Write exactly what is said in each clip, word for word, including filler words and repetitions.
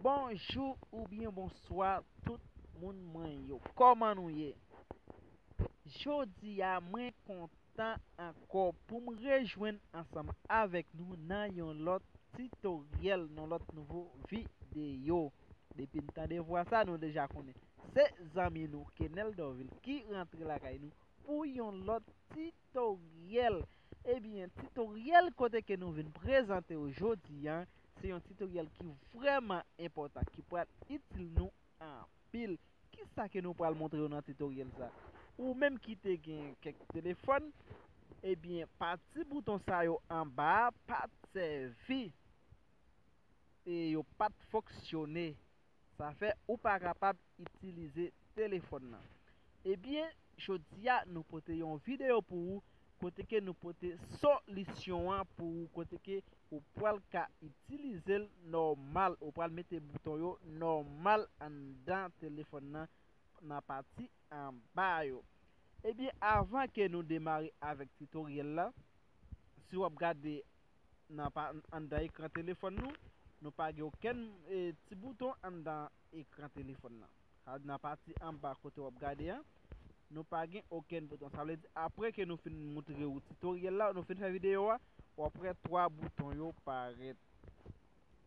Bonjou oubyen bonswa tout moun mwen yo. Kòman nou ye? Jodi a mwen kontan ankò pou m rejwenn ansanm avèk nou nan yon lòt titoryèl, nan lòt nouvo videyo. Depi n tande vwa sa, nou deja konnen se zanmi nou Kenel Dorvil ki rantre lakay nou pou yon lòt titoryèl. Ebyen, titoryèl kote ke nou vin prezante w jodi a, se yon titoryèl ki vrèman enpòtan, ki pral itil nou anpil. Kisa ke nou pral montre w nan titoryèl sa? Ou menm ki te gen kèk telefòn, ebyen, pati bouton sa yo anba a pa t sèvi e yo pa t fonksyone. Sa fè ou pa kapab itilize telefòn nan. Ebyen, jodi a nou pote yon videyo pou ou, kote ke nou pote solisyon an pou ou, kote ke ou pral ka itilize l nòmal, ou pral mete bouton yo nòmal anndan telefòn nan, nan pati anba yo. Ebyen, avan ke nou demare avèk titoryèl la, si w ap gade nan pa, anndan ekran telefòn nou, nou pa gen okenn e, ti bouton anndan ekran telefòn nan. Sa vle di nan pati anba kote w ap gade a, nou pa gen okenn bouton. Sa vle di apre ke nou fin montre w titoryèl la, nou fin fè videyo a, w ap wè twa bouton yo parèt.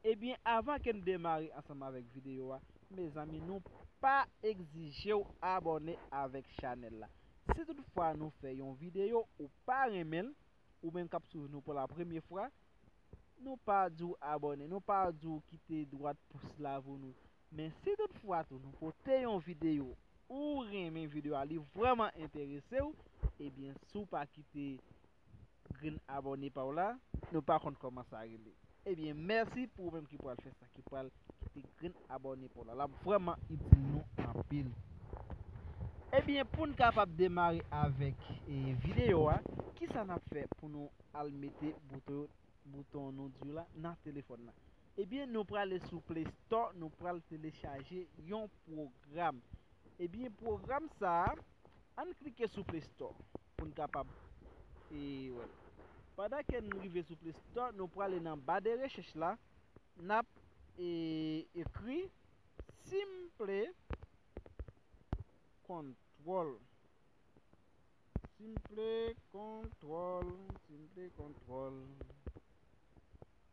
Ebyen, avan ke n demare ansanm avèk videyo a, mezanmi, nou pa egzije w abòne avèk chanèl la. Si toutfwa nou fè yon videyo ou pa renmen l, ou menm k ap swiv nou pou la premye fwa, nou pa di w abòne, nou pa di w kite dwat pous la pou nou. Men si toutfwa tou nou pote yon videyo, ou renmen videyo a, li vrèman enterese w, ebyen, si w pa kite grenn abòne pa w la, nou pa konn kòman sa rele. Ebyen, mèsi pou ou menm ki pral fè sa, ki pral kite grenn abòne pa w la. L ap vrèman itil nou anpil. Ebyen, pou n kapab demare avèk e, videyo a, kisa n ap fè pou nou al mete bouton, bouton nou di la nan telefòn nan? Ebyen, nou prale sou Play Store, nou pral telechaje yon pwogram. Ebyen, pwogram sa a, ann klike sou Play Store pou n kapab e, wè l. Pandan ke n rive sou Play Store, nou prale nan ba de rechèch la, n ap e, ekri Simple Control. Simple Control, Simple Control.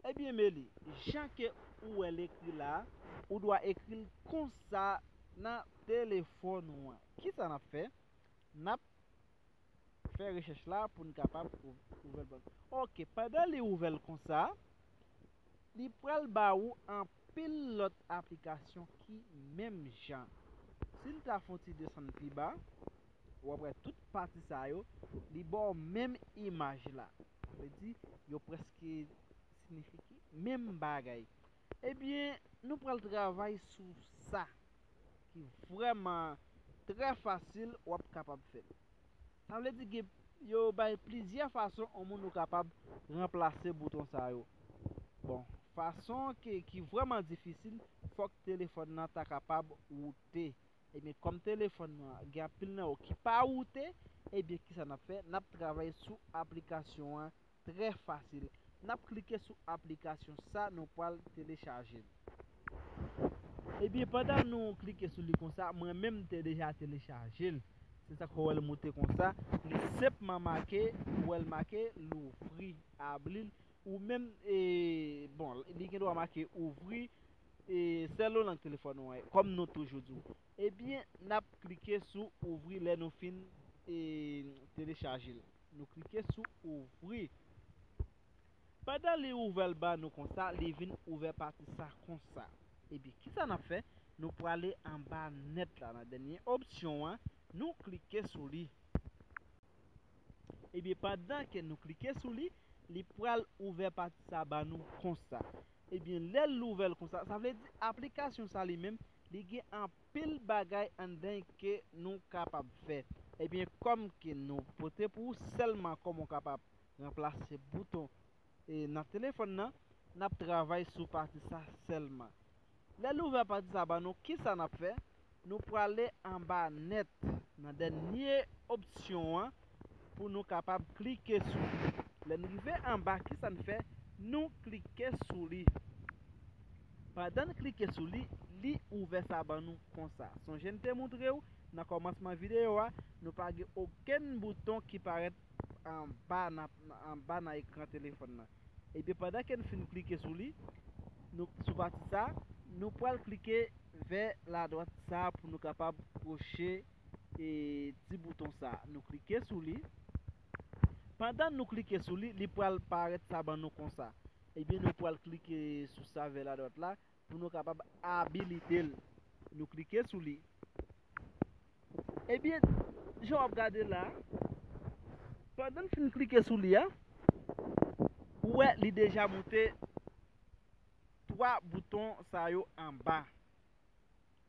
Ebyen, men li, jan ke ou wè l ekri la, ou dwa ekri l konsa nan telefòn ou an. Kisa n ap fè? N ap fè rechèch la pou n kapab ou-, ouvè l ban nou. Oke, pandan li ouvè l konsa, li pral ba ou anpil lòt aplikasyon ki menm jan. Si n ta fè yon ti desann pi ba, w ap wè tout pati sa yo, li ba w menm imaj la. Sa vle di, yo prèske siyifye menm bagay. Ebyen, nou pral travay sou sa ki vrèman trè fasil, w ap kapab fè l. Sa vle di gen, yo bay plizyè fason yon moun ou kapab ranplase bouton sa yo. Bon, fason ki, ki vrèman difisil, fòk telefòn nan ta kapab woute. Ebyen, kòm telefòn nan gen anpil nan yo ki pa woute, ebyen, kisa n ap fè? N ap travay sou aplikasyon an trè fasil. N ap klike sou aplikasyon sa, nou pral telechaje l. Ebyen, pandan nou klike sou li konsa, mwen menm m te deja telechaje l. Se sa k fè w wè l moute konsa. Li senpman make, ou wè l make, louvri, abri l. Ou menm, e, bon, li gen dwa make ouvri, e, sèl yon lang telefòn ou an, kòm nou toujou di w. Ebyen, n ap klike sou ouvri lè nou fin, e, telechaje l. Nou klike sou ouvri. Pandan li ouvè l ban nou konsa, li vin ouvè pati sa konsa. Ebyen, kisa n ap fè? Nou prale anba nèt la, nan dènye opsyon an, nou klike sou li. Ebyen, pandan ke nou klike sou li, li pral ouvè pati sa ban nou konsa. Ebyen, lè l ouvè l konsa, sa vle di aplikasyon sa li menm, li gen anpil bagay anndan ke nou kapab fè. Ebyen, kòm ke nou pote pou ou sèlman kòman w kapab ranplase bouton, e, nan telefòn nan, n ap travay sou pati sa sèlman. Lè l ouvè pati sa ban nou, kisa n ap fè? Nou prale anba nèt, nan dènye opsyon an, pou nou kapab klike sou li. Lè n rive anba, kisa n fè? Nou klike sou li. Pandan n klike sou li, li ouvè sa ban nou konsa. Sonje n te montre w nan kòmansman videyo a, nou pa gen okenn bouton ki parèt anba nan, anba nan ekran telefòn nan. Ebyen, pandan ke n fin klike sou li, nou, sou pati sa, nou pral klike vè ladwat sa pou nou kapab pwoche e ti bouton sa. Nou klike sou li. Pandan nou klike sou li, li pral parèt sa ban nou konsa. Ebyen, nou pral klike sou sa vè ladwat la pou nou kapab abilite l. Nou klike sou li. Ebyen, jan w ap gade la, pandan n fin klike sou li a, ou wè li deja moute twa bouton sa yo anba.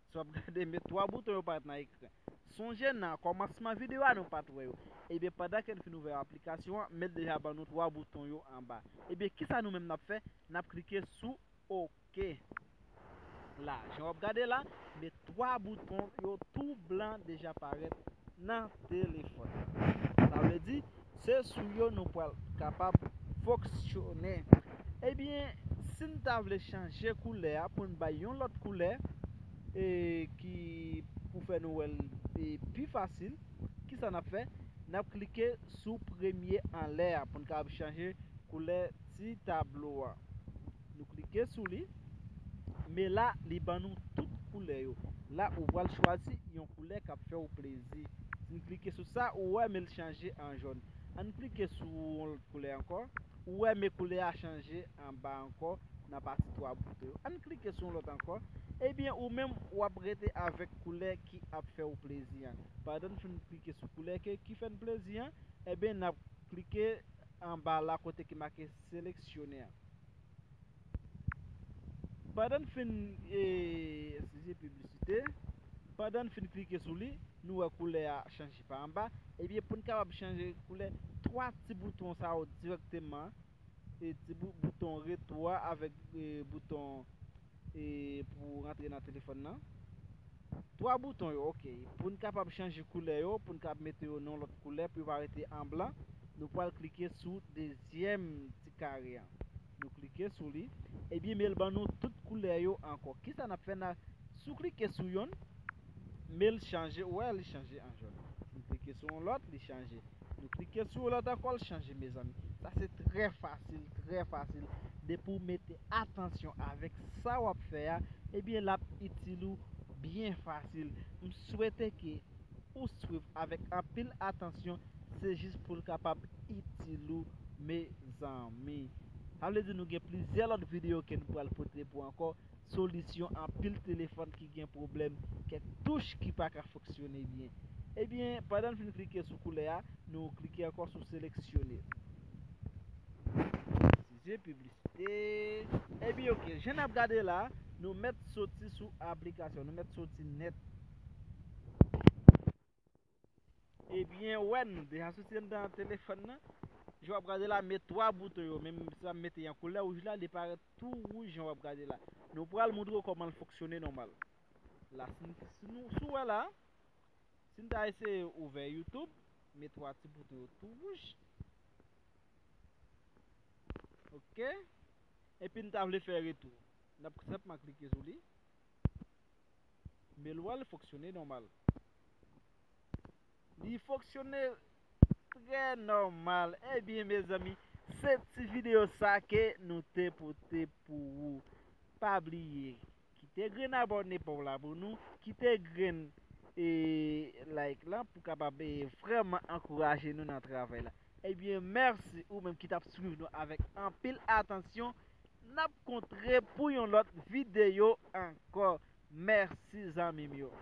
Si w ap gade, men twa bouton yo parèt nan ekran. Sonje nan kòmansman videyo a, nou pa t wè yo. Ebyen, pandan ke n fin ouvè aplikasyon an, men l deja ban nou twa bouton yo anba. Ebyen, kisa nou menm n ap fè? N ap klike sou oke. La, jan w ap gade la, men twa bouton yo tou blan deja parèt nan telefòn. Sa vle di, se sou yo nou pral kapab fonksyone. Ebyen, si n ta vle chanje koulè a pou n bay yon lòt koulè, e ki pou fè nou wè l e pi fasil, kisa n ap fè? N ap klike sou premye anlè a pou n kapab chanje koulè ti tablo a. Nou klike sou li. Men la, li ban nou tout koulè yo. La, ou pral chwazi yon koulè k ap fè w plezi. Si n klike sou sa, ou wè, men l chanje an jòn. Ann klike sou yon lòt koulè ankò. Ou wè, men koulè a chanje anba ankò nan pati twa bouton yo. Ann klike sou yon lòt ankò. Ebyen, ou menm, w ap rete avèk koulè ki ap fè w plezi an. Pandan n fin klike sou koulè ke, ki fè n plezi an, ebyen, n ap klike anba la kote ki make seleksyone an. Pandan n fin, e, eskize piblisite, pandan n fin klike sou li, nou wè koulè a chanje pa anba. Ebyen, pou n kapab chanje koulè, twa ti bouton sa yo dirèkteman, e, ti bou-, bouton retou a avèk, e, bouton, e, pou rantre nan telefòn nan. Twa bouton yo, oke. Pou n kapab chanje koulè yo, pou n kapab mete yo nan yon lòt koulè, pou yo pa rete an blan, nou pral klike sou dezyèm ti kare a. Nou klike sou li. Ebyen, men l ban nou tout koulè yo ankò. Kisa n ap fè? N a, si w klike sou yonn, men l chanje, ou wè, li chanje an jòn. Si n klike sou yon lòt, li chanje. Nou klike sou yon lòt ankò, l chanje, mezanmi. Sa se trè fasil, trè fasil. Depi w mete atansyon avèk sa w ap fè a, ebyen, l ap itil ou byen fasil. M swete ke ou swiv avèk anpil atansyon, se jis pou l kapab itil ou, mezanmi. Sa vle di nou gen plizyè lòt videyo ke nou pral pote pou ankò solisyon anpil telefòn ki gen pwoblèm kèk touch ki pa ka fonksyone byen. Ebyen, pandan n fin klike sou koulè a, nou klike ankò sou seleksyone. Eskize piblisite. Ebyen, oke, jan n ap gade la, nou mèt soti sou aplikasyon, nou mèt soti nèt. Ebyen, wè, nou deja soti anndan telefòn nan. Jan w ap gade la, men twa bouton yo, menm si w ap mete yon koulè wouj la, li parèt tou wouj jan w ap gade la. Nou pral montre w kòman l fonksyone nòmal. La, si, si nou, si w wè la, si n ta eseye ouvè YouTube, men twa ti bouton yo tou wouj. Oke. Epi n ta vle fè retou. N ap senpman klike sou li. Men l wè l fonksyone nòmal. Li fonksyone trè nòmal. Ebyen, mezanmi, se ti videyo sa ke nou te pote pou ou. Pa bliye, kite grenn abòne pa w la pou nou, kite grenn, e, like lan pou kapab, e, vrèman ankouraje nou nan travay la. Ebyen, mèsi ou menm ki t ap swiv nou avèk anpil atansyon. N ap kontre pou yon lòt videyo ankò. Mèsi, zanmi m yo.